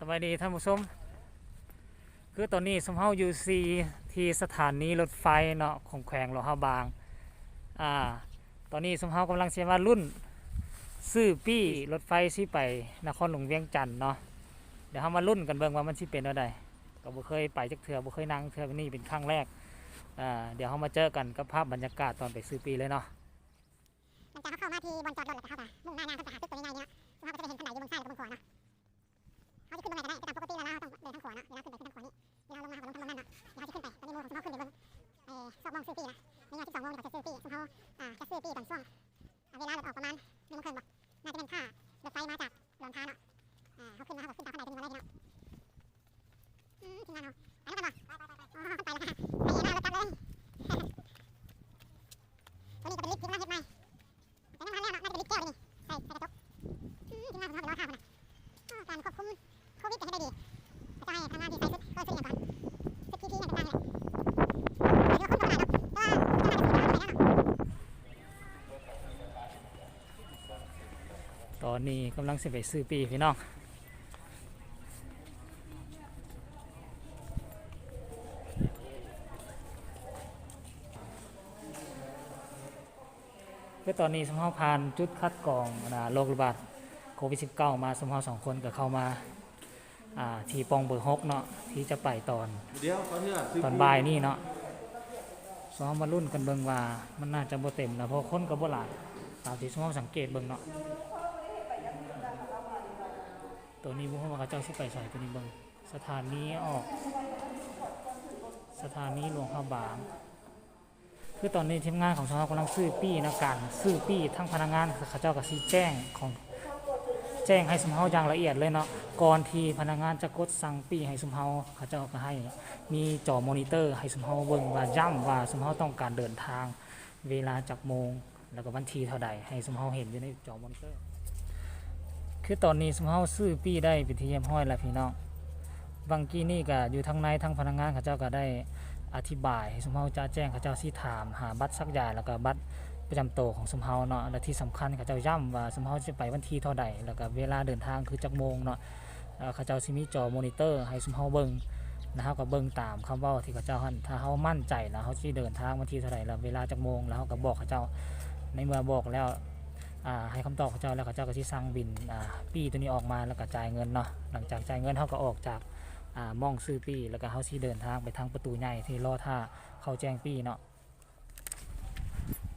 ສະບາຍດີທ່ານຜູ້ຊົມ, ຄືຕອນນີ້ຊຸມເຮົາຢູ່ທີ່ ທີ່ສະຖານີລົດໄຟເນາະ ຂອງແຂວງຫຼວງພະບາງ. ອາ ຕອນນີ້ຊຸມເຮົາກຳລັງຊິມາລຸ້ນຊື້ປີ້ລົດໄຟຊິໄປນະຄອນຫຼວງວຽງຈັນເນາະ. ດຽວເຮົາມາລຸ້ນກັນເບິ່ງວ່າມັນຊິເປັນແນວໃດ. ກໍບໍ່ເຄີຍໄປຈັກເທື່ອ, ບໍ່ເຄີຍນັ່ງເທື່ອ, ນີ້ເປັນຄັ້ງແລກ. ອາ ດຽວເຮົາມາເຈີກັນກັບພາບບັນຍາກາດຕອນໄປຊື້ປີ້ເລີຍເນາະ. ຫຼັງຈາກເຮົາເຂົ້າມາທີ່ບ່ອນຈອດລົດແລ້ວ ກໍເຮົາກໍມຸ່ງໜ້າຍ່າງຂຶ້ນໄປຫາຕຶກຕົວໃຫຍ່ໆນີ້ເນາະ, ເຮົາກໍຈະໄປເຫັນຂັ້ນໄດຢູ່ເບື້ອງຊ້າຍ ແລ້ວກໍເບື້ອງຂວາເນາະ. ເຮົາຈະຂຶ້ນລົດໃໝ່ກໍໄດ້, ແຕ່ຕາມປົກກະຕິເວລາເຮົາຕ້ອງເດີນທາງຂວາເນາະ, ເວລາຂຶ້ນໄປຄືທາງຂວານີ້. ເວລາເຮົາລົງມາ ເຮົາກໍລົງທາງລົງນັ້ນເນາະ. ດຽວເຮົາຈະຂຶ້ນໄປ, ຕອນນີ້ໂມງ ເຮົາຂຶ້ນໄປເບິ່ງ ເອີ ຊອກບ່ອນຊື້ປີ້ນະ. ໃນເວລາສິບສອງໂມງນີ້ ເຮົາຈະຊື້ປີ້, ເຮົາຈະຊື້ປີ້ຕອນຊ່ວງ ເວລາລົດອອກປະມານໜຶ່ງໂມງເຄິ່ງບໍ? ໜ້າຈະແມ່ນຖ້າລົດໄຟມາຈາກດອນທາເນາະ. ເຮົາຂຶ້ນມາ ເຮົາກໍຂຶ້ນຕາມຂັ້ນໄດຂຶ້ນມາເລີຍເນາະ. ອືມ ທີມງານເຮົາ ໄປນຳກັນບໍ? ໄປໆໆໆ ອໍ ເຮົາໄປແລ້ວ ໄປເອງເນາະ ລົດຈັກເລີຍ. ໂຕນີ້ກໍເປັນລິບທີ່ກຳລັງເຮັດໃໝ່, ແຕ່ຍັງບໍ່ທັນແລ້ວເນາະ, ໜ້າຈະເປັນລິບແກ້ວນີ້ ໃສ່ ໃສ່ກະຈົກ. ອືມ ທີມງານຂອງເຮົາໄປລໍຖ້າພຸ້ນນະ. ໂອ້ ການຄວບຄຸມໂຄວິດກໍເຮັດໄດ້ດີ, ເຂົາເຈົ້າໃຫ້ພະນັກງານທີ່ໃສ່ຊຸດ ເອີ້ຍ ຊຸດອີ່ຫຍັງກ່ອນ ຊຸດພີພີອີ່ຫຍັງຕ່າງໆນີ້ແຫຼະ. ຖືວ່າຄົນບໍ່ຫຼາຍດອກ ແຕ່ວ່າເຈົ້າໜ້າຈະຖືວ່າຫຼາຍແລ້ວເນາະ. ຕອນນີ້ກຳລັງຊິໄປຊື້ປີ້ພີ່ນ້ອງ. ຄືຕອນນີ້ຊຸມເຮົາຜ່ານຈຸດຄັດກອງ ອັນນ່າ ໂລກລະບາດໂຄວິດສິບເກົ້າມາ, ຊຸມເຮົາສອງຄົນກໍເຂົ້າມາ ອ່າ ທີ່ປ່ອງເບີຫົກເນາະ ທີ່ຈະໄປຕອນ ດຽວ ຕອນບ່າຍນີ້ເນາະ. ຊຸມເຮົາມາລຸ້ນກັນເບິ່ງວ່າມັນໜ້າຈະບໍ່ເຕັມນະ, ເພາະຄົນກໍບໍ່ຫຼາຍຕາມທີ່ຊຸມເຮົາສັງເກດເບິ່ງເນາະ. ໂຕນີ້ບໍ່ຮູ້ວ່າເຂົາເຈົ້າຊິໄປໃສ, ໂຕນີ້ເບິ່ງ ສະຖານີອອກ ສະຖານີຫຼວງພະບາງ. ຄືຕອນນີ້ທີມງານຂອງຊຸມເຮົາກຳລັງຊື້ປີ້ນະ, ການຊື້ປີ້ທາງພະນັກງານເຂົາເຈົ້າກໍຊິແຈ້ງຂອງ ແຈ້ງໃຫ້ຊຸມເຮົາຢ່າງລະອຽດເລີຍເນາະ. ກ່ອນທີ່ພະນັກງານຈະກົດສັ່ງປີ້ໃຫ້ຊຸມເຮົາ, ເຂົາເຈົ້າກໍໃຫ້ມີຈໍມໍນິເຕີໃຫ້ຊຸມເຮົາເບິ່ງວ່າ ຢ້ຳວ່າຊຸມເຮົາຕ້ອງການເດີນທາງເວລາຈັກໂມງ ແລ້ວກໍວັນທີເທົ່າໃດ ໃຫ້ຊຸມເຮົາເຫັນຢູ່ໃນຈໍມໍນິເຕີ. ຄືຕອນນີ້ຊຸມເຮົາຊື້ປີ້ໄດ້ເປັນທີ່ຮຽບຮ້ອຍແລ້ວພີ່ນ້ອງ. ຫວ່າງກີ້ນີ້ກໍຢູ່ທາງໃນ ທາງພະນັກງານເຂົາເຈົ້າກໍໄດ້ອະທິບາຍໃຫ້ຊຸມເຮົາຈະແຈ້ງ, ເຂົາເຈົ້າຊິຖາມຫາບັດສັກຢາ ແລ້ວກໍບັດປະຈຳໂຕຂອງຊຸມເຮົາເນາະ. ແລະທີ່ສຳຄັນເຂົາເຈົ້າຢ້ຳວ່າຊຸມເຮົາຊິໄປວັນທີເທົ່າໃດ ແລ້ວກໍເວລາເດີນທາງຄືຈັກໂມງເນາະ. ເອີ ເຂົາເຈົ້າຊິມີຈໍມໍນິເຕີໃຫ້ຊຸມເຮົາເບິ່ງ ແລ້ວເຮົາກໍເບິ່ງຕາມຄຳເວົ້າທີ່ເຂົາເຈົ້າຫັ້ນ. ຖ້າເຮົາໝັ້ນໃຈແລ້ວ ເຮົາຊິເດີນທາງວັນທີເທົ່າໃດ ແລ້ວເວລາຈັກໂມງ ແລ້ວເຮົາກໍບອກເຂົາເຈົ້າ. ໃນເມື່ອບອກແລ້ວ ອ່າ ໃຫ້ຄຳຕອບເຂົາເຈົ້າແລ້ວ ເຂົາເຈົ້າກໍຊິສັ່ງບິນ ອ່າ ປີ້ໂຕນີ້ອອກມາ ແລ້ວກໍຈ່າຍເງິນເນາະ. ຫຼັງຈາກຈ່າຍເງິນ ເຮົາກໍອອກຈາກ ອ່າ ໝ່ອງຊື້ປີ້ ແລ້ວກໍເຮົາຊິເດີນທາງໄປທາງປະຕູໃຫຍ່ທີ່ລໍຖ້າເຂົ້າແຈ້ງປີ້ເນາະ.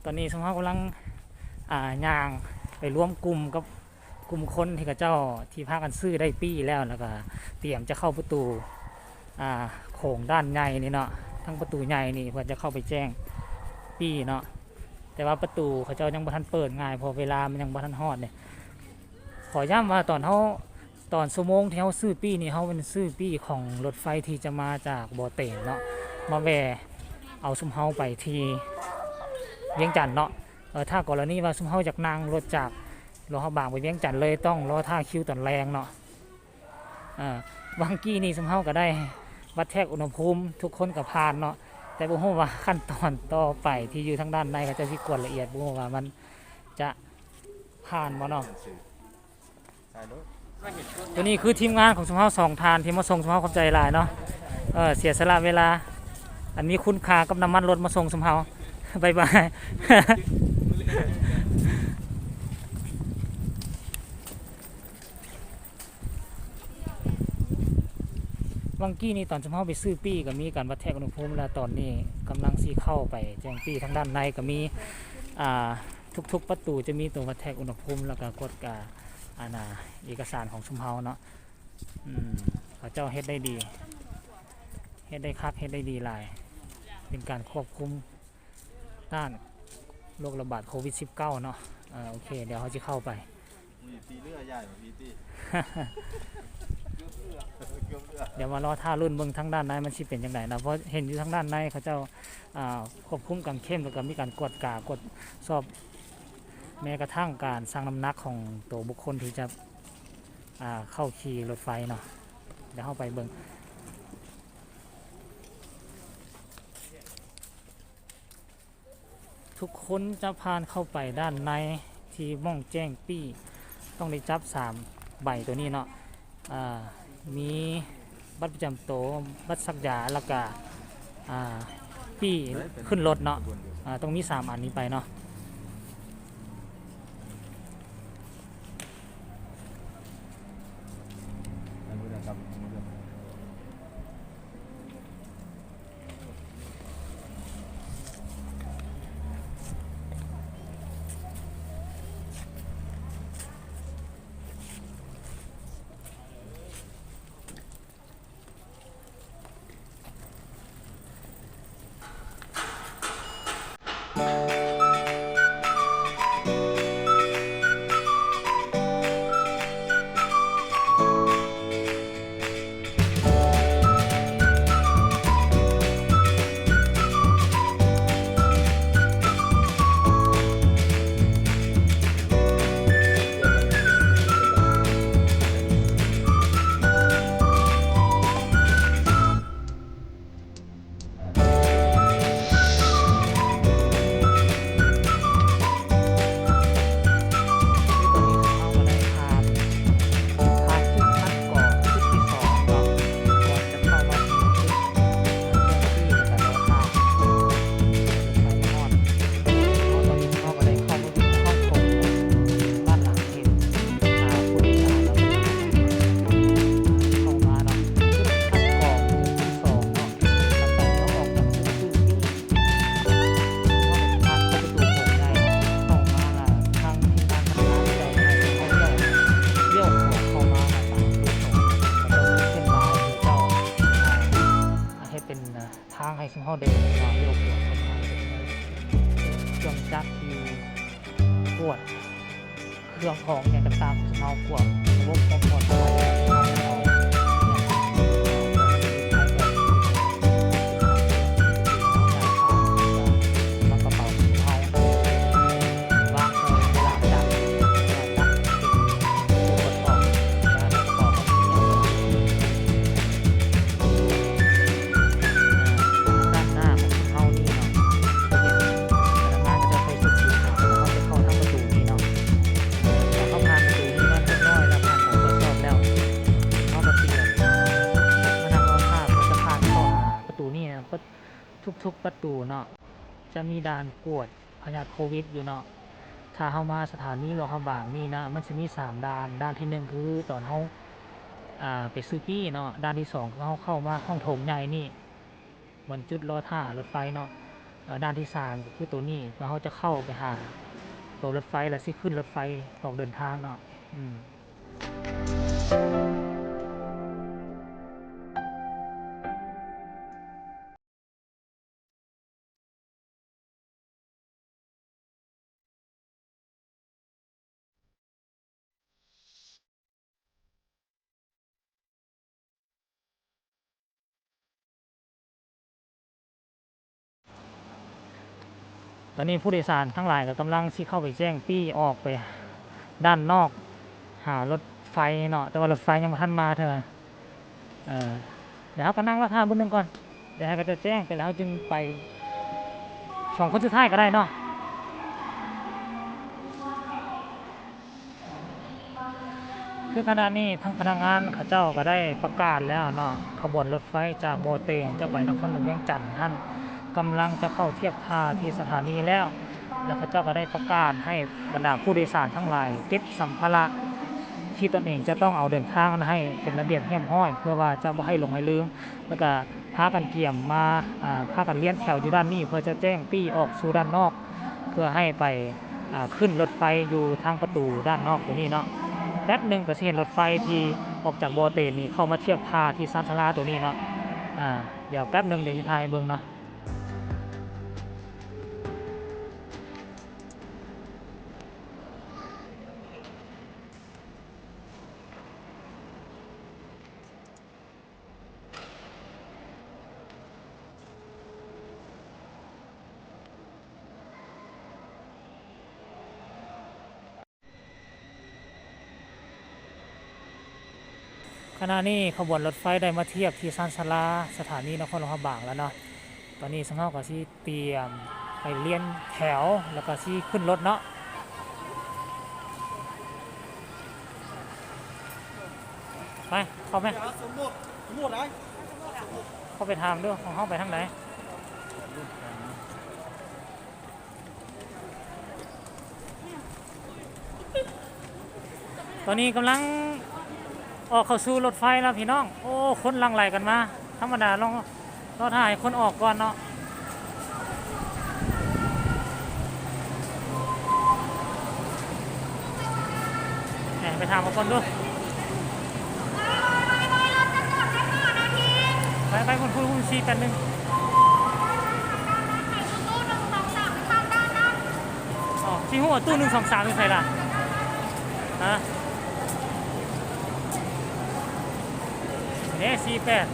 ຕອນນີ້ຊຸມເຮົາກຳລັງ ອ່າ ຍ່າງໄປລວມກຸ່ມກັບກຸ່ມຄົນທີ່ເຂົາເຈົ້າທີ່ພາກັນຊື້ໄດ້ປີ້ແລ້ວ ແລ້ວກໍຕຽມຈະເຂົ້າປະຕູ ອ່າ ໂຂງດ້ານໃຫຍ່ນີ້ເນາະ, ທາງປະຕູໃຫຍ່ນີ້ເພິ່ນຈະເຂົ້າໄປແຈ້ງປີ້ເນາະ. ແຕ່ວ່າປະຕູເຂົາເຈົ້າຍັງບໍ່ທັນເປີດງ່າຍ ເພາະເວລາມັນຍັງບໍ່ທັນຮອດເດ້. ຂໍຢ້ຳວ່າຕອນເຮົາ ຕອນຊົ່ວໂມງທີ່ເຮົາຊື້ປີ້ນີ້ ເຮົາແມ່ນຊື້ປີ້ຂອງລົດໄຟທີ່ຈະມາຈາກບໍ່ເຕັນເນາະ ມາແວ່ເອົາຊຸມເຮົາໄປທີ່ວຽງຈັນເນາະ. ເອີ ຖ້າກໍລະນີວ່າຊຸມເຮົາຢາກນັ່ງລົດຈາກຫຼວງພະບາງໄປວຽງຈັນເລີຍ ຕ້ອງລໍຖ້າຄິວຕອນແລງເນາະ. ເອີ ຫວ່າງກີ້ນີ້ຊຸມເຮົາກໍໄດ້ວັດແທກອຸນຫະພູມ ທຸກຄົນກໍຜ່ານເນາະ, ແຕ່ບໍ່ຮູ້ວ່າຂັ້ນຕອນຕໍ່ໄປທີ່ຢູ່ທາງດ້ານໃນເຂົາເຈົ້າຊິກວດລະອຽດ ບໍ່ຮູ້ວ່າມັນຈະຜ່ານບໍ່ເນາະ. ຕົວນີ້ຄືທີມງານຂອງຊຸມເຮົາສອງທ່ານທີ່ມາສົ່ງຊຸມເຮົາ, ຂອບໃຈຫຼາຍເນາະ. ເອີ ເສຍສະຫຼະເວລາອັນມີຄຸນຄ່າກັບນ້ຳມັນລົດມາສົ່ງຊຸມເຮົາ. ບາຍບາຍ. ຫວ່າງກີ້ນີ້ຕອນຊຸມເຮົາໄປຊື້ປີ້ກໍມີການວັດແທກອຸນຫະພູມ, ແລ້ວຕອນນີ້ກຳລັງຊິເຂົ້າໄປແຈ້ງປີ້. ທາງດ້ານໃນກໍມີ ອ່າ ທຸກໆປະຕູຈະມີໂຕວັດແທກອຸນຫະພູມ ແລ້ວກໍກວດກາ ອັນນ່າ ເອກະສານຂອງຊຸມເຮົາເນາະ. ອືມ ເຂົາເຈົ້າເຮັດໄດ້ດີ, ເຮັດໄດ້ຄັກ, ເຮັດໄດ້ດີຫຼາຍ, ເປັນການຄວບຄຸມຕ້ານໂລກລະບາດໂຄວິດສິບເກົ້າເນາະ. ເອີ ໂອເຄ ດຽວເຮົາຊິເຂົ້າໄປ. ມີຕີເລືອໃຫຍ່ ມີຕີ ດຽວມາລໍຖ້າລຸ້ນເບິ່ງທາງດ້ານໃນມັນຊິເປັນຈັ່ງໃດນະ, ເພາະເຫັນຢູ່ທາງດ້ານໃນເຂົາເຈົ້າ ອ່າ ຄວບຄຸມກາງເຂັ້ມ ແລ້ວກໍມີການກວດກາ ກວດສອບ ແມ້ກະທັ້ງການຊັ່ງນ້ຳໜັກຂອງໂຕບຸກຄົນທີ່ຈະ ອ່າ ເຂົ້າຂີ່ລົດໄຟເນາະ. ດຽວເຮົາໄປເບິ່ງ. ທຸກຄົນຈະຜ່ານເຂົ້າໄປດ້ານໃນທີ່ໝ່ອງແຈ້ງປີ້ ຕ້ອງໄດ້ຈັບສາມໃບໂຕນີ້ເນາະ. ອ່າ ມີບັດປະຈຳໂຕ, ບັດສັກຢາ ແລ້ວກະ ອ່າ ປີ້ຂຶ້ນລົດເນາະ. ອ່າ ຕ້ອງມີສາມອັນນີ້ໄປເນາະ. ເຮັດເປັນທາງໃຫ້ຊຸມເຮົາເດີນເນາະ, ລ້ຽວຂວາເຂົ້າມາ ເຄື່ອງຈັກທີ່ກວດ ເຄື່ອງຂອງຫຍັງຕ່າງໆ ເຮົາກວດລະບົບຄວາມປອດໄພ. ດ້ານໜ້າຂອງເຮົານີ້ເນາະ ຈະເຫັນພະນັກງານເຂົາເຈົ້າໃສ່ຊຸດສີຂາວ ເຂົາຈະເຂົ້າທາງປະຕູນີ້ເນາະ. ເຂົາເຂົ້າຜ່ານປະຕູນີ້ມາຮຽບຮ້ອຍແລ້ວ ຜ່ານການກວດສອບແລ້ວ ເຮົາກໍຕຽມມານັ່ງລໍຖ້າ ເພື່ອຈະຜ່ານເຂົ້າຫາປະຕູນີ້ນະ. ທຸກໆປະຕູເນາະ ຈະມີດ່ານກວດພະຍາດໂຄວິດຢູ່ເນາະ. ຖ້າເຮົາມາສະຖານີຫຼວງພະບາງນີ້ນະ ມັນຊິມີສາມດ່ານ. ດ່ານທີໜຶ່ງຄືຕອນເຮົາ ອ່າ ໄປຊື້ປີ້ເນາະ, ດ່ານທີສອງຄືເຮົາເຂົ້າມາຫ້ອງໂຖງໃຫຍ່ນີ້ ບ່ອນຈຸດລໍຖ້າລົດໄຟເນາະ. ເອີ ດ່ານທີສາມກໍຄືໂຕນີ້ ເພື່ອເຮົາຈະເຂົ້າໄປຫາໂຕລົດໄຟ ແລ້ວຊິຂຶ້ນລົດໄຟອອກເດີນທາງເນາະ. ອືມ. ຕອນນີ້ຜູ້ໂດຍສານທັງຫຼາຍກໍກຳລັງຊິເຂົ້າໄປແຈ້ງປີ້ອອກໄປດ້ານນອກຫາລົດໄຟເນາະ, ແຕ່ວ່າລົດໄຟຍັງບໍ່ທັນມາເທື່ອ. ເອີ ດຽວເຮົາກໍນັ່ງລໍຖ້າບຶດໜຶ່ງກ່ອນ, ດຽວໃຫ້ເຂົາເຈົ້າແຈ້ງໄປແລ້ວເຮົາຈຶ່ງໄປສອງຄົນສຸດທ້າຍກໍໄດ້ເນາະ. ຄືຂະນະນີ້ທາງພະນັກງານເຂົາເຈົ້າກໍໄດ້ປະກາດແລ້ວເນາະ, ຂະບວນລົດໄຟຈາກບໍ່ເຕນຈະໄປນະຄອນຫຼວງວຽງຈັນຫັ້ນ ກຳລັງຈະເຂົ້າທຽບທ່າທີ່ສະຖານີແລ້ວ. ແລ້ວເຂົາເຈົ້າກໍໄດ້ປະກາດໃຫ້ບັນດາຜູ້ໂດຍສານທັງຫຼາຍເກັບສຳພາລະທີ່ຕົນເອງຈະຕ້ອງເອົາເດີນທາງນັ້ນໃຫ້ເປັນລະບຽບຮຽບຮ້ອຍ ເພື່ອວ່າຈະບໍ່ໃຫ້ຫຼົງໃຫ້ລືມ. ແລ້ວກໍພາກັນກຽມມາ ອ່າ ພາກັນລຽນແຖວຢູ່ດ້ານນີ້ ເພື່ອຈະແຈ້ງປີ້ອອກສູ່ດ້ານນອກ ເພື່ອໃຫ້ໄປ ອ່າ ຂຶ້ນລົດໄຟຢູ່ທາງປະຕູດ້ານນອກຕົວນີ້ເນາະ. ແປັບໜຶ່ງກໍຊິເຫັນລົດໄຟທີ່ອອກຈາກບໍ່ເຕນນີ້ເຂົ້າມາທຽບທ່າທີ່ຊານຊາລາຕົວນີ້ເນາະ. ອ່າ ດຽວແປັບໜຶ່ງ ດຽວຊິຖ່າຍໃຫ້ເບິ່ງເນາະ. ຂະນະນີ້ຂະບວນລົດໄຟໄດ້ມາທຽບທີ່ຊານຊາລາ ສະຖານີນະຄອນຫຼວງພະບາງແລ້ວເນາະ. ຕອນນີ້ເຮົາກໍຊິຕຽມໄປລຽນແຖວ ແລ້ວກໍຊິຂຶ້ນລົດເນາະ. ໄປ ໄປ ເຂົ້າໄປ ເຂົ້າໄປຖາມດູ ຂອງເຮົາໄປທາງໃດ. ຕອນນີ້ກຳລັງອອກເຂົ້າສູ່ລົດໄຟແລ້ວພີ່ນ້ອງ. ໂອ້ ຄົນຫຼັ່ງໄຫຼກັນມາ. ທຳມະດາລອງ ລໍຖ້າໃຫ້ຄົນອອກກ່ອນເນາະ. ແໜ່ ໄປຖາມເຂົາກ່ອນດູ. ໄປ ໄປ ພຸ້ນ ພຸ້ນ ສີ່ແປດໜຶ່ງ. ອໍ ຊິຮູ້ວ່າຕູ້ໜຶ່ງສອງສາມຢູ່ໃສລະ? ຮະ? ເດ້ ສີ່ແປດ.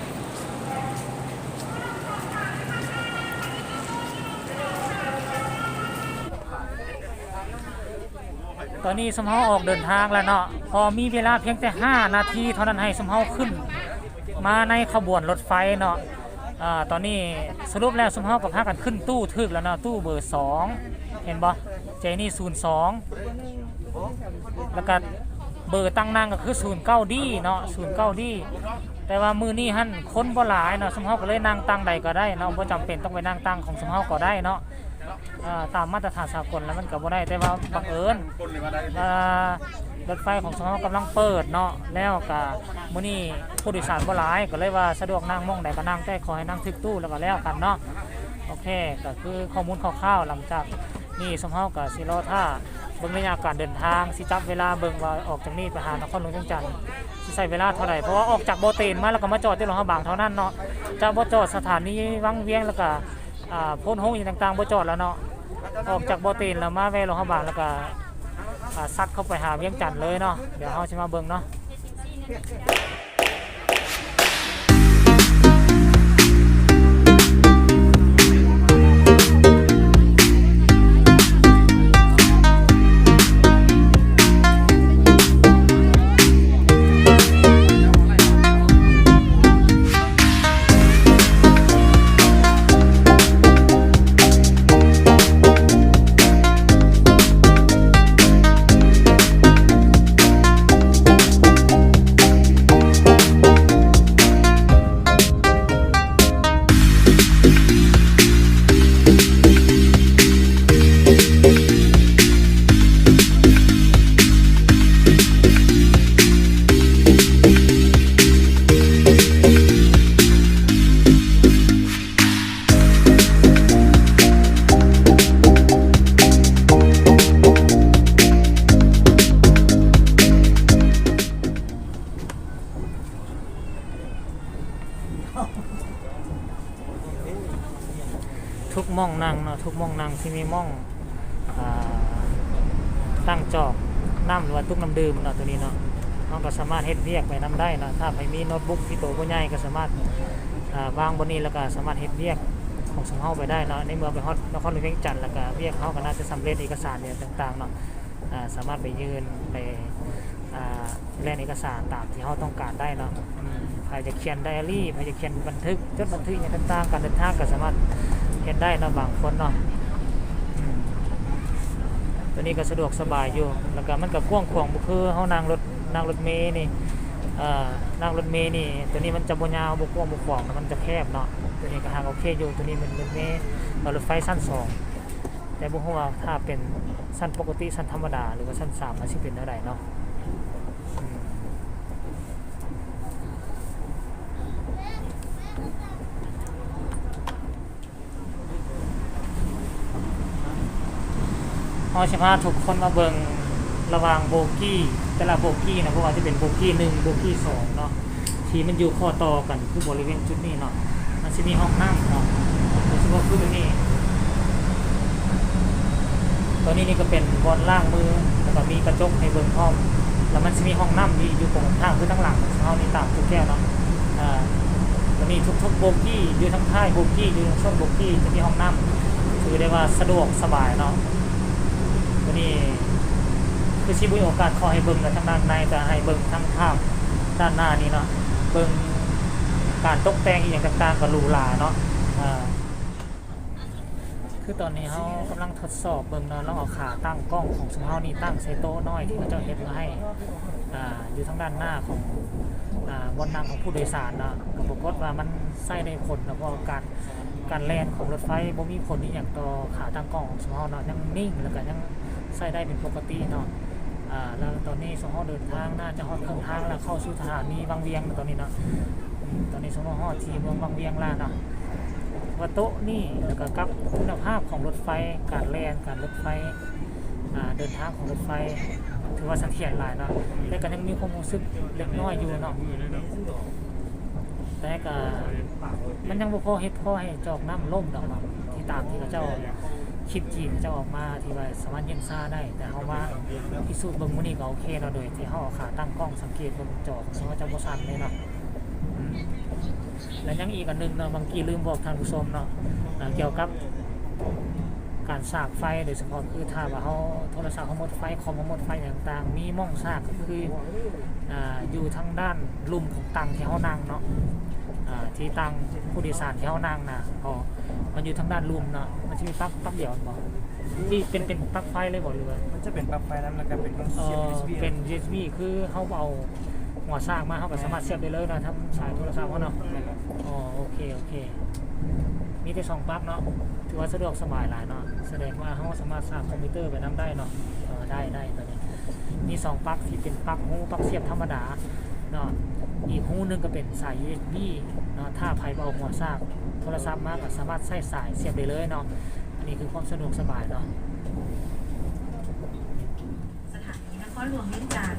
ຕອນນີ້ຊຸມເຮົາອອກເດີນທາງແລ້ວເນາະ, ພໍມີເວລາພຽງແຕ່ຫ້ານາທີເທົ່ານັ້ນ ໃຫ້ຊຸມເຮົາຂຶ້ນມາໃນຂະບວນລົດໄຟເນາະ. ອາ ຕອນນີ້ສະຫຼຸບແລ້ວ ຊຸມເຮົາກໍພາກັນຂຶ້ນຕູ້ຖືກແລ້ວເນາະ, ຕູ້ເບີສອງ ເຫັນບໍ່? ເຈນີ້ສູນສອງ ແລ້ວກໍເບີຕັ່ງນັ່ງກໍຄືສູນເກົ້າດີເນາະ, ສູນເກົ້າດີ. ແຕ່ວ່າມື້ນີ້ຫັ້ນຄົນບໍ່ຫຼາຍເນາະ, ຊຸມເຮົາກໍເລີຍນັ່ງຕັ່ງໃດກໍໄດ້ເນາະ, ບໍ່ຈຳເປັນຕ້ອງໄປນັ່ງຕັ່ງຂອງຊຸມເຮົາກໍໄດ້ເນາະ. ເອີ ຕາມມາດຕະຖານສາກົນແລ້ວມັນກໍບໍ່ໄດ້, ແຕ່ວ່າບັງເອີນ ເອີ ລົດໄຟຂອງຊຸມເຮົາກຳລັງເປີດເນາະ, ແລ້ວກໍມື້ນີ້ຜູ້ໂດຍສານບໍ່ຫຼາຍ ກໍເລີຍວ່າສະດວກນັ່ງໝ່ອງໃດກໍນັ່ງ, ແຕ່ຂໍໃຫ້ນັ່ງຖືກຕູ້ແລ້ວກໍແລ້ວກັນເນາະ. ໂອເຄ ກໍຄືຂໍ້ມູນຄ່າວໆ. ຫຼັງຈາກນີ້ຊຸມເຮົາກໍຊິລໍຖ້າເບິ່ງໄລຍະການເດີນທາງ, ຊິຈັບເວລາເບິ່ງວ່າອອກຈາກນີ້ໄປຫານະຄອນຫຼວງວຽງຈັນຊິໃຊ້ເວລາເທົ່າໃດ, ເພາະວ່າອອກຈາກບໍ່ເຕັນມາແລ້ວກໍມາຈອດທີ່ຫຼວງພະບາງເທົ່ານັ້ນເນາະ, ຈະບໍ່ຈອດສະຖານີວັງວຽງ ແລ້ວກໍ ອ່າ ໂພນໂຮງອີ່ຫຍັງຕ່າງໆ ບໍ່ຈອດແລ້ວເນາະ. ອອກຈາກບໍ່ເຕັນແລ້ວມາແວ່ຫຼວງພະບາງ ແລ້ວກໍ ອ່າ ຊັດເຂົ້າໄປຫາວຽງຈັນເລີຍເນາະ. ດຽວເຮົາຊິມາເບິ່ງເນາະ. ທຸກໝ່ອງນັ່ງເນາະ, ທຸກໝ່ອງນັ່ງທີ່ມີໝ່ອງ ອ່າ ຕັ້ງຈອກນ້ຳ ຫຼືວ່າຕຸກນ້ຳດື່ມເນາະ, ໂຕນີ້ເນາະ ເຮົາກໍສາມາດເຮັດວຽກໄປນຳໄດ້ເນາະ. ຖ້າໃຜມີໂນ້ດບຸກທີ່ໂຕບໍ່ໃຫຍ່ກໍສາມາດ ອ່າ ວາງບ່ອນນີ້ ແລ້ວກໍສາມາດເຮັດວຽກຂອງຊຸມເຮົາໄປໄດ້ເນາະ. ໃນເມື່ອໄປຮອດນະຄອນຫຼວງວຽງຈັນ ແລ້ວກໍວຽກເຮົາກໍໜ້າຈະສຳເລັດເອກະສານອີ່ຫຍັງຕ່າງໆເນາະ, ອ່າ ສາມາດໄປຍື່ນ ໄປ ອ່າ ແລ່ນເອກະສານຕາມທີ່ເຮົາຕ້ອງການໄດ້ເນາະ. ອືມ ໃຜຢາກຂຽນໄດອາຣີ ໃຜຢາກຂຽນບັນທຶກ ຈົດບັນທຶກຫຍັງຕ່າງໆ ການເດີນທາງກໍສາມາດເຮັດໄດ້ເນາະ ບາງຄົນເນາະ. ອືມ ໂຕນີ້ກໍສະດວກສະບາຍຢູ່ ແລ້ວກໍມັນກໍກວ້າງຂວາງ ບໍ່ຄືເຮົານັ່ງລົດ ນັ່ງລົດເມນີ້ ເອີ ນັ່ງລົດເມນີ້ ໂຕນີ້ມັນຈະບໍ່ຍາວ ບໍ່ກວ້າງ ບໍ່ຂວາງ ມັນຈະແຄບເນາະ. ໂຕນີ້ກໍຫາກໂອເຄຢູ່ ໂຕນີ້ແມ່ນລົດເມ ເອີ ລົດໄຟຊັ້ນສອງ. ແຕ່ບໍ່ຮູ້ວ່າຖ້າເປັນຊັ້ນປົກກະຕິ ຊັ້ນທຳມະດາ ຫຼືວ່າຊັ້ນສາມ ມັນຊິເປັນແນວໃດເນາະ. ອືມ ເຮົາຊິພາທຸກຄົນມາເບິ່ງລະຫວ່າງໂບກີ້ແຕ່ລະໂບກີ້ນະ, ບໍ່ວ່າຈະເປັນໂບກີ້ໜຶ່ງ ໂບກີ້ສອງເນາະ ທີ່ມັນຢູ່ຂໍ້ຕໍ່ກັນ ຄືບໍລິເວນຈຸດນີ້ເນາະ ມັນຊິມີຫ້ອງນ້ຳເນາະ. ໂດຍສະເພາະຄືຕົວນີ້ ຕົວນີ້ນີ້ກໍເປັນບ່ອນລ້າງມື ແລ້ວກໍມີກະຈົກໃຫ້ເບິ່ງພ້ອມ ແລ້ວມັນຊິມີຫ້ອງນ້ຳທີ່ຢູ່ກົງຂ້າງ ຄືທາງຫຼັງເຮົານີ້ຕາມຕູ້ແກ້ວເນາະ. ເອີ ຕົວນີ້ທຸກໆໂບກີ້ ຢູ່ທາງທ້າຍໂບກີ້ ຢູ່ທາງຊົນໂບກີ້ຈະມີຫ້ອງນ້ຳ ຖືໄດ້ວ່າສະດວກສະບາຍເນາະ. ຕົວນີ້ຄືຊິບໍ່ມີໂອກາດຂໍໃຫ້ເບິ່ງແລ້ວທາງດ້ານໃນ ແຕ່ໃຫ້ເບິ່ງທາງພາບດ້ານໜ້ານີ້ເນາະ, ເບິ່ງການຕົກແຕ່ງອີ່ຫຍັງຕ່າງໆກໍຫຼູຫຼາເນາະ. ເອີ ໂ ຄືຕອນນີ້ເຮົາກຳລັງທົດສອບເບິ່ງເນາະ, ລອງເອົາຂາຕັ້ງກ້ອງຂອງຊຸມເຮົານີ້ຕັ້ງໃສ່ໂຕະນ້ອຍທີ່ເຂົາເຈົ້າເຮັດມາໃຫ້ ອ່າ ຢູ່ທາງດ້ານໜ້າຂອງ ອ່າ ບ່ອນນັ່ງຂອງຜູ້ໂດຍສານເນາະ, ກໍປາກົດວ່າມັນໃຊ້ໄດ້ຜົນເນາະ, ເພາະວ່າການ ການແລ່ນຂອງລົດໄຟບໍ່ມີຜົນອີ່ຫຍັງຕໍ່ຂາຕັ້ງກ້ອງຂອງຊຸມເຮົາເນາະ, ຍັງນິ່ງ ແລ້ວກໍຍັງໃຊ້ໄດ້ເປັນປົກກະຕິເນາະ. ອ່າ ແລ້ວຕອນນີ້ຊຸມເຮົາເດີນທາງໜ້າຈະຮອດເຄິ່ງທາງແລ້ວ, ເຂົ້າສູ່ສະຖານີວັງວຽງແລ້ວຕອນນີ້ເນາະ. ອືມ ຕອນນີ້ຊຸມເຮົາຮອດທີ່ເມືອງວັງວຽງແລ້ວເນາະ, ວ່າໂຕະນີ້ ແລ້ວກໍກັບຄຸນນະພາບຂອງລົດໄຟ, ການແລ່ນ ການລົດໄຟ ອ່າ ເດີນທາງຂອງລົດໄຟ ຖືວ່າສະຖຽນຫຼາຍເນາະ, ແຕ່ກໍຍັງມີຄວາມຮູ້ສຶກເລັກນ້ອຍຢູ່ເນາະ. ແຕ່ກໍມັນຍັງບໍ່ພໍເຮັດພໍໃຫ້ຈອກນ້ຳລົ້ມດອກເນາະ, ທີ່ຕາມທີ່ເຂົາເຈົ້າ ຄລິບຈີນເຂົາເຈົ້າອອກມາ ທີ່ວ່າສາມາດເຢັນຊາໄດ້, ແຕ່ເຮົາມາພິສູດເບິ່ງມື້ນີ້ກໍໂອເຄເນາະ, ໂດຍທີ່ເຮົາເອົາຂາຕັ້ງກ້ອງສັງເກດເບິ່ງຈໍຂອງເຮົາຈະບໍ່ສັ່ນເລີຍເນາະ. ອືມ ແລະ ຍັງອີກອັນໜຶ່ງເນາະ, ບາງກີ້ລືມບອກທ່ານຜູ້ຊົມເນາະ, ອ່າ ກ່ຽວກັບການສາກໄຟ ໂດຍສະເພາະຄືຖ້າວ່າເຮົາ ໂທລະສັບເຮົາໝົດໄຟ, ຄອມເຮົາໝົດໄຟ ຫຍັງຕ່າງໆ, ມີໝ່ອງສາກກໍຄື ອ່າ ຢູ່ທາງດ້ານລຸ່ມຂອງຕັ່ງທີ່ເຮົານັ່ງເນາະ, ອ່າ ທີ່ຕັ່ງຜູ້ໂດຍສານທີ່ເຮົານັ່ງນະ, ເພາະມັນຢູ່ທາງດ້ານລຸ່ມເນາະ. ມັນຈະມີປັກ ປັກດຽວແມ່ນບໍ່? ທີ່ເປັນ ເປັນປັກໄຟເລີຍບໍ່ ຫຼືວ່າ? ມັນຈະເປັນປັກໄຟນຳ ແລ້ວກໍເປັນ ເອີ ຢູເອັສບີ ເປັນ ຢູເອັສບີ ຄືເຮົາເອົາຫົວສາກມາ ເຮົາກໍສາມາດສຽບໄດ້ເລີຍເນາະ ທາງສາຍໂທລະສັບເຮົາເນາະ. ແມ່ນແລ້ວ. ອໍ ໂອເຄ ໂອເຄ ມີແຕ່ສອງປັກເນາະ, ຖືວ່າສະດວກສະບາຍຫຼາຍເນາະ, ສະແດງວ່າເຮົາສາມາດສາກຄອມພິວເຕີໄປນຳໄດ້ເນາະ. ເອີ ໄດ້ ໄດ້ ໂຕນີ້ມີສອງປັກ ທີ່ເປັນປັກຮູ ປັກສຽບທຳມະດາເນາະ, ອີກຮູໜຶ່ງກໍເປັນສາຍ ຢູເອັສບີ ເນາະ, ຖ້າໃຜບໍ່ເອົາຫົວສາກໂທລະສັບມາ ກໍສາມາດໃຊ້ສາຍສຽບໄດ້ເລີຍເນາະ. ອັນນີ້ຄືຄວາມສະດວກສະບາຍເນາະ. ສະຖານີນະຄອນຫຼວງວຽງຈັນ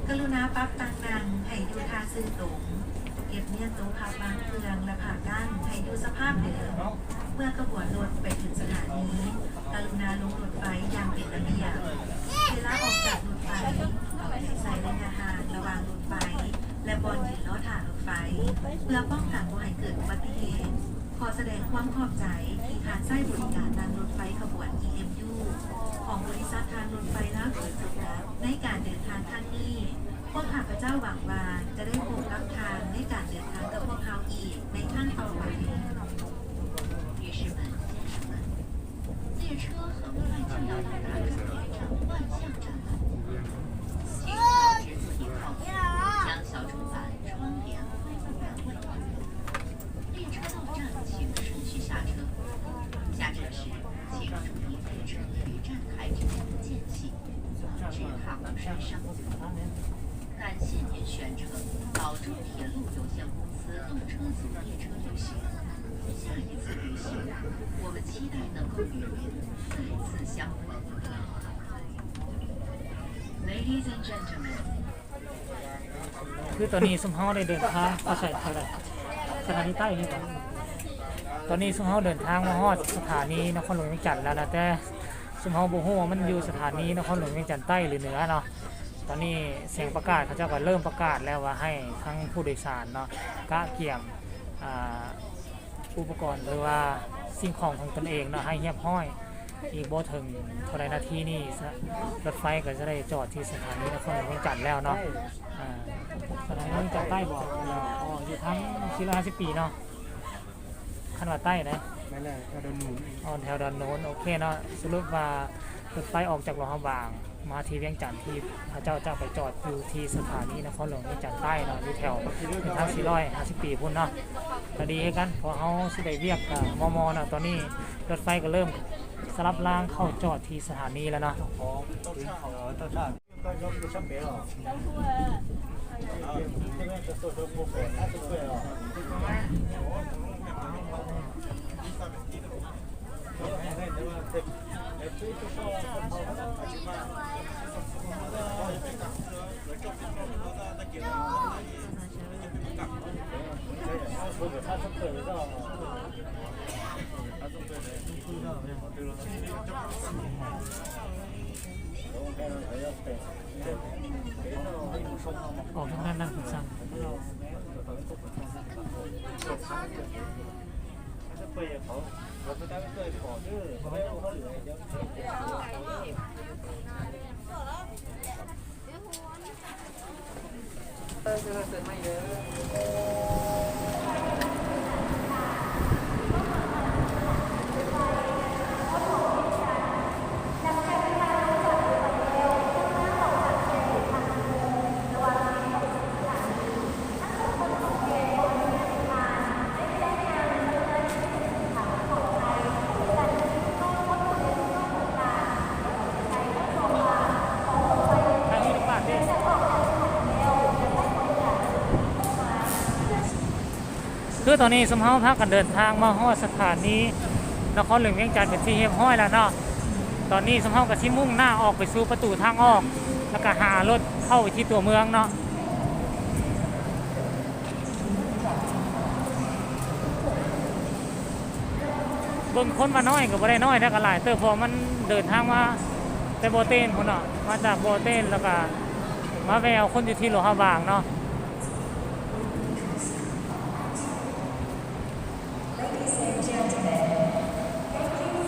ກະລຸນາປັບຕັ່ງນັ່ງໃຫ້ຢູ່ທ່າຊື່ຕົງ, ເກັບມ້ຽນໂຕະພັບວາງເຄື່ອງ ແລະ ຜ້າກັ້ນໃຫ້ຢູ່ສະພາບເດີມ. ເມື່ອຂະບວນລົດໄປເຖິງສະຖານີ, ກະລຸນາລົງລົດໄຟຢ່າງເປັນລະບຽບ. ເວລາອອກຈາກລົດໄຟ, ເອົາໃຈໃສ່ໄລຍະຫ່າງລະຫວ່າງລົດໄຟ ແລະ ບ່ອນຢືນລໍຖ້າລົດໄຟ ເພື່ອປ້ອງກັນບໍ່ໃຫ້ເກີດອຸບັດຕິເຫດ. ຂໍສະແດງຄວາມຂອບໃຈທີ່ທ່ານໃຊ້ບໍລິການນັ່ງລົດໄຟຂະບວນ ອີເອັມຢູ ຂອງບໍລິສັດທາງລົດໄຟລາວໂດຍຈຳກັດ ໃນການເດີນທາງຄັ້ງນີ້. ພວກຂ້າພະເຈົ້າຫວັງວ່າຈະໄດ້ພົບກັບທ່ານໃນການເດີນທາງກັບພວກເຮົາອີກໃນຄັ້ງຕໍ່ໄປ. 女士们、先生们，列车很快就要到达终点站万象展了，请调直座椅靠前，将小桌板、窗帘归入原位。 列车到站请顺序下车，下车时请注意列车与站台之间的间隙，防止踏空摔伤。感谢您选乘宝柱铁路有限公司动车组列车旅行，下一次旅行，我们期待能够与您再次相会。Ladies and gentlemen, ຄືຕອນນີ້ຊຸມເຮົາໄດ້ເດີນທາງ ເຂົ້າໃສ່ທາງໃດ? ສະຖານີໃຕ້ນີ້ບໍ? ຕອນນີ້ຊຸມເຮົາເດີນທາງມາຮອດສະຖານີນະຄອນຫຼວງວຽງຈັນແລ້ວນະ, ແຕ່ຊຸມເຮົາບໍ່ຮູ້ວ່າມັນຢູ່ສະຖານີນະຄອນຫຼວງວຽງຈັນໃຕ້ ຫຼື ເໜືອເນາະ. ຕອນນີ້ສຽງປະກາດ ເຂົາເຈົ້າກໍເລີ່ມປະກາດແລ້ວວ່າໃຫ້ທັງຜູ້ໂດຍສານເນາະ ກະກຽມ ອ່າ ອຸປະກອນ ຫຼືວ່າສິ່ງຂອງຂອງຕົນເອງເນາະ ໃຫ້ຮຽບຮ້ອຍ. ອີກບໍ່ເຖິງເທົ່າໃດນາທີນີ້ ສະ ລົດໄຟກໍຈະໄດ້ຈອດທີ່ສະຖານີນະຄອນຫຼວງວຽງຈັນແລ້ວເນາະ. ອ່າ ສະຖານີວຽງຈັນໃຕ້ບໍ? ອໍ ຢູ່ທາງສີ່ຮ້ອຍຫ້າສິບປີເນາະ, ຄັນວ່າໃຕ້ນະ. ແມ່ນແລ້ວ ແຖວດອນໂນນ. ອໍ ແຖວດອນໂນນ. ໂອເຄເນາະ, ສະຫຼຸບວ່າລົດໄຟອອກຈາກຫຼວງພະບາງ ມາທີ່ວຽງຈັນ ທີ່ເຂົາເຈົ້າຈະໄປຈອດຢູ່ທີ່ສະຖານີນະຄອນຫຼວງວຽງຈັນໃຕ້ເນາະ, ຢູ່ແຖວເສັ້ນທາງສີ່ຮ້ອຍຫ້າສິບປີພຸ້ນເນາະ. ກໍດີຄືກັນ ເພາະເຮົາຊິໄດ້ວຽກ ກໍມໍ່ໆເນາະ. ຕອນນີ້ລົດໄຟກໍເລີ່ມສະຫຼັບລາງເຂົ້າຈອດທີ່ສະຖານີແລ້ວເນາະ. ຄືຕອນນີ້ຊຸມເຮົາພາກັນເດີນທາງມາຮອດສະຖານີນະຄອນຫຼວງວຽງຈັນເປັນທີ່ຮຽບຮ້ອຍແລ້ວເນາະ. ຕອນນີ້ຊຸມເຮົາກໍຊິມຸ່ງໜ້າອອກໄປສູ່ປະຕູທາງອອກ ແລ້ວກໍຫາລົດເຂົ້າໄປທີ່ຕົວເມືອງເນາະ. ເບິ່ງຄົນວ່ານ້ອຍກໍບໍ່ໄດ້ນ້ອຍເດ້ ກໍຫຼາຍເຕີບ ເພາະວ່າມັນເດີນທາງມາແຕ່ບໍ່ເຕັນພຸ້ນເນາະ ມາຈາກບໍ່ເຕັນ ແລ້ວກໍມາແວ່ເອົາຄົນຢູ່ທີ່ຫຼວງພະບາງເນາະ.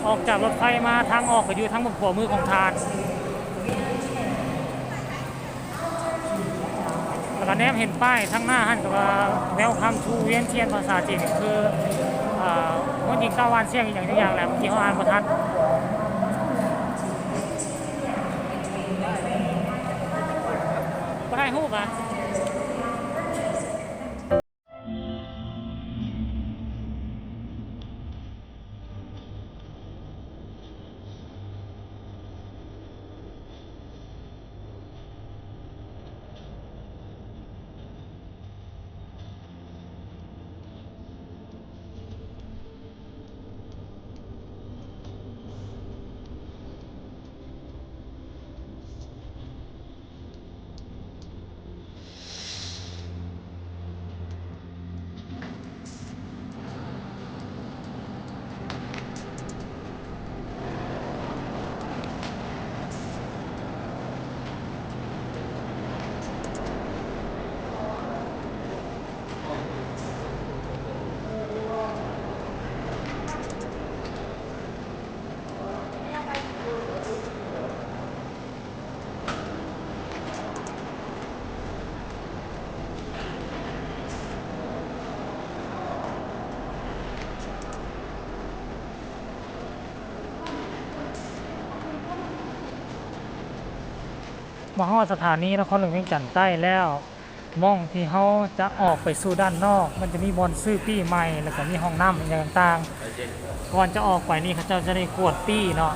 ອອກຈາກລົດໄຟມາ ທາງອອກກໍຢູ່ທາງເບື້ອງຂວາມືຂອງທ່ານ ແລ້ວກໍແນມເຫັນປ້າຍທາງໜ້າຫັ້ນກໍວ່າ Welcome to ວຽນທຽນ ພາສາຈີນກໍຄື ເອີ ຫົວຍິງກ້າວວານຊຽງ ອີ່ຫຍັງຈັກຢ່າງແຫຼະ ເມື່ອກີ້ເຮົາອ່ານບໍ່ທັນ. ບໍ່ຖ່າຍຮູບຫວາ? ມາຮອດສະຖານີນະຄອນຫຼວງວຽງຈັນໃຕ້ແລ້ວ. ໝ່ອງທີ່ເຮົາຈະອອກໄປສູ່ດ້ານນອກ ມັນຈະມີບ່ອນຊື້ປີ້ໃໝ່ ແລ້ວກໍມີຫ້ອງນ້ຳອີ່ຫຍັງຕ່າງໆ. ກ່ອນຈະອອກໄປນີ້ ເຂົາເຈົ້າຈະໄດ້ກວດປີ້ເນາະ,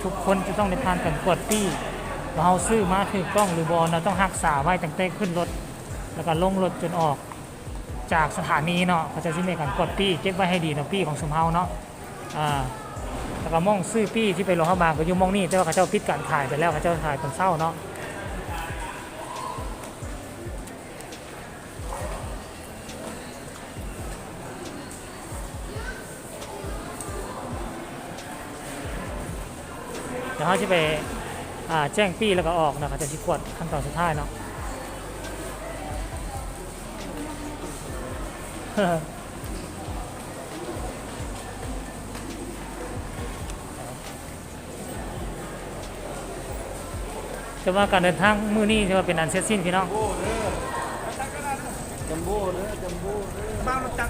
ທຸກຄົນຈະຕ້ອງໄດ້ຜ່ານການກວດປີ້ ວ່າເຮົາຊື້ມາຖືກຕ້ອງຫຼືບໍ່ເນາະ, ຕ້ອງຮັກສາໄວ້ຕັ້ງແຕ່ຂຶ້ນລົດ ແລ້ວກໍລົງລົດຈົນອອກຈາກສະຖານີເນາະ. ເຂົາເຈົ້າຊິມີການກວດປີ້ ເກັບໄວ້ໃຫ້ດີເນາະ, ປີ້ຂອງຊຸມເຮົາເນາະ. ອ່າ ແລ້ວກໍໝ່ອງຊື້ປີ້ທີ່ໄປຫຼວງພະບາງກໍຢູ່ໝ່ອງນີ້, ແຕ່ວ່າເຂົາເຈົ້າປິດການຂາຍໄປແລ້ວ, ເຂົາເຈົ້າຂາຍຕອນເຊົ້າເນາະ. ດຽວເຮົາຊິໄປ ອ່າ ແຈ້ງປີ້ແລ້ວກໍອອກເນາະ, ເຂົາເຈົ້າຊິກວດຂັ້ນຕອນສຸດທ້າຍເນາະ. ແຕ່ວ່າການເດີນທາງມື້ນີ້ຖືວ່າເປັນອັນເສັດສິ້ນພີ່ນ້ອງ. ຈັມໂບ້ເດີ ຈັມໂບ້ເດີ ມາລົດຈັກ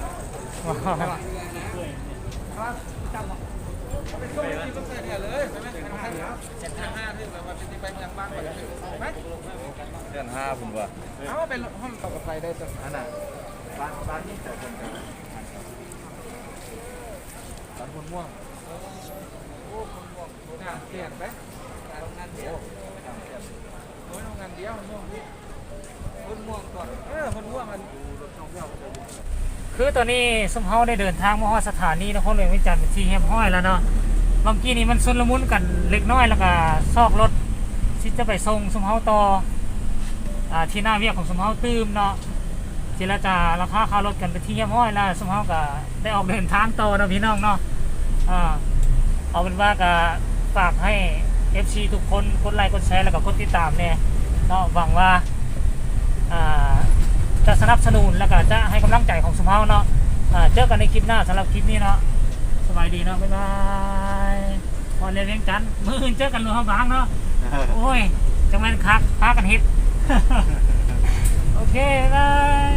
ເດືອນຫ້າພຸ້ນວ່າ ເອົາໄປຫ້ອງເຂົາກໍໄປໄດ້ຕົວນັ້ນນະ ບ້ານ ບ້ານນີ້ແຕ່ເພິ່ນກໍ ບ້ານໂພນມ່ວງ ໂອ້ ໂພນມ່ວງ ໂອ້ ກາງແຈ້ງເດ້ ໂຮງງານດຽວ ໂອ້ ໂຮງງານດຽວ ໂຮງງານດຽວ ໂພນມ່ວງກ່ອນ ເອີ ໂພນມ່ວງ ອັນ ຄືຕອນນີ້ຊຸມເຮົາໄດ້ເດີນທາງມາຮອດສະຖານີນະຄອນຫຼວງວຽງຈັນເປັນທີ່ຮຽບຮ້ອຍແລ້ວເນາະ. ບາງກີ້ນີ້ມັນຊຸນລະມຸນກັນເລັກນ້ອຍ ແລ້ວກະຊອກລົດທີ່ຈະໄປສົ່ງຊຸມເຮົາຕໍ່ ອ່າ ທີ່ໜ້າວຽກຂອງຊຸມເຮົາຕື່ມເນາະ. ເຈລະຈາລາຄາຄ່າລົດກັນເປັນທີ່ຮຽບຮ້ອຍແລ້ວ, ຊຸມເຮົາກໍໄດ້ອອກເດີນທາງຕໍ່ເນາະພີ່ນ້ອງເນາະ. ເອົາເປັນວ່າກໍຝາກໃຫ້ເອັຟຊີທຸກຄົນກົດໄລກົດແຊ ແລ້ວກໍກົດຕິດຕາມແດ່ເນາະ. ຫວັງວ່າ ອ່າ ຈະສະໜັບສະໜູນ ແລ້ວກໍຈະໃຫ້ກຳລັງໃຈຂອງຊຸມເຮົາເນາະ. ເຈີກັນໃນຄລິບໜ້າ, ສຳລັບຄລິບນີ້ເນາະ ສະບາຍດີເນາະ, ບາຍບາຍ. ຮອດແລ້ວວຽງຈັນ, ມື້ອື່ນເຈີກັນຫຼວງພະບາງເນາະ. ໂອ້ຍ ຈັ່ງແມ່ນຄັກ ພາກັນເຮັດ. ໂອເຄ ບາຍບາຍ.